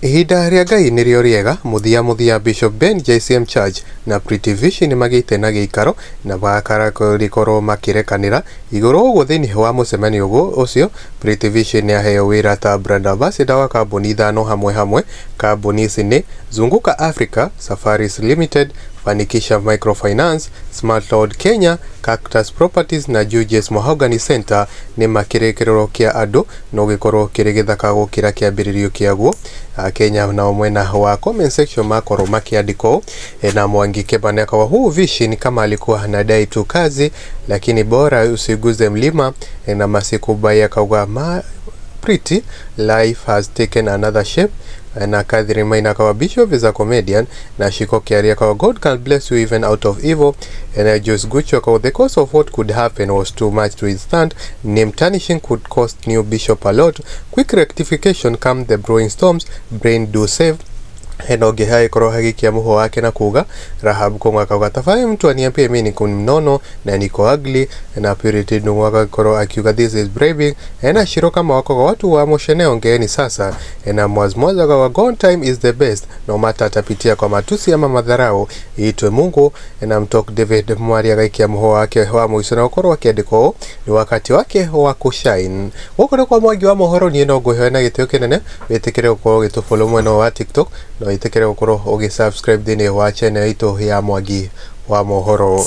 Ihinda rĩa Ngai nĩrĩo rĩega. Mũthia mũthia, Bishop Ben, JCM Church na Pretty Vishi nĩmagĩte na gĩikaro na bakarĩkorwo makĩrekanĩra igũrũ ũguo. Thĩinĩ wa mũcemanio ũguo ũcio, Pretty Vishi nĩaheo wĩra ta brand ambassador wa kambuni ithano hamwe hamwe. Kambuni ici nĩ Zunguka Africa Safaris Limited, Fanikisha Microfinance, Smart Lord Kenya, Cactus Properties na Julius Mahogany Center. Nĩ makĩrĩkĩrĩro kĩa andũ no gĩkorwo kĩrĩ gĩthaka gũkĩra kĩambĩrĩrio kĩaguo. Kenya nao mwena wa comment section makorwo makiandika na Mwangi Kebane akawa huu Vishi ni kama alikuwa anadai tu kazi, lakini bora usiguze mlima. Na Masiku Bai akauga ma Pretty life has taken another shape. Na Catherine Maina akawa Bishop is a comedian. Na Shiko Kiari akawa God can bless you even out of evil. Na Joyce Gucho akawa the cause of what could happen was too much to withstand. Name tarnishing could cost new bishop a lot. Quick rectification come the brewing storms. Brain do save. Hena ũngĩ hagĩkorwo hagĩkia mũhũ wake na kuga Rahab Kong'o akauga tafadhali mtu aniambie mimi niko mnono na niko ugly. Na Purity Ndung'u agakorwo akiuga this is bribing. Na Shiro kama wako watu wa moshene ongeeni sasa. Na Mwazmwaza akawa God time is the best, no matter atapitia kwa matusi ama madharau, iitwe Mungu. Na Mtok David Mwari agaikia mũhũ wake wa mũico na gũkorwo akĩandĩkwo ni wakati wake wa kushine. Gũkũ nĩ kwa Mwangi wa mohoro. Niĩ no ngũheana na gĩtĩo kĩnene, wĩtĩkĩre gũkorwo ũgĩtũfollow mwena wa TikTok na wĩtĩkĩre gũkorwo ũgĩ subscribe thĩinĩ wa channel itũ ya Mwangi wa mohoro.